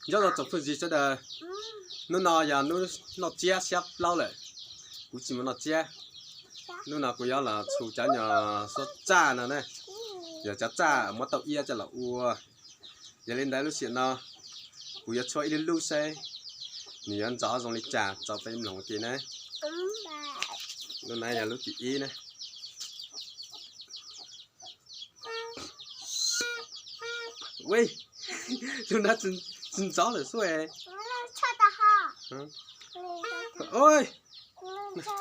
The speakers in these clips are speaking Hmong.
Nyob zoo tsoom phooj ywg sawv daws, hnub no yog hnub noj tsiab xiab plaub lawm, kuv tsis mus noj tsiab. Hnub no kuv yuav los txhua cov nyuag suab txaj no ne, yog cov txaj muab tau iab coj los ua. Yog li ntawd lub sij hawm no kuv yuav tshuab ib lub lub seb nws yuav ntxov zoo li cas tso peb mloog ua ke na. Lub no yog lub thib ib na. Ui, lub no tsis ntxov lawm xwb. Ui,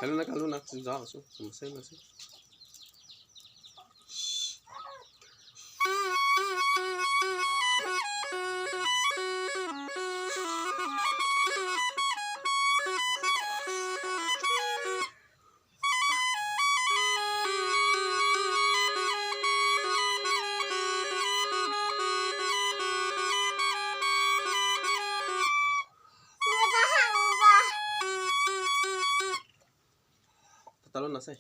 lub no, lub no tsis ntxov lawm xwb, mus xwb, mus xwb. Tau lub no xwb.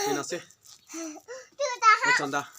Li no xwb. Ua tsaug ntau.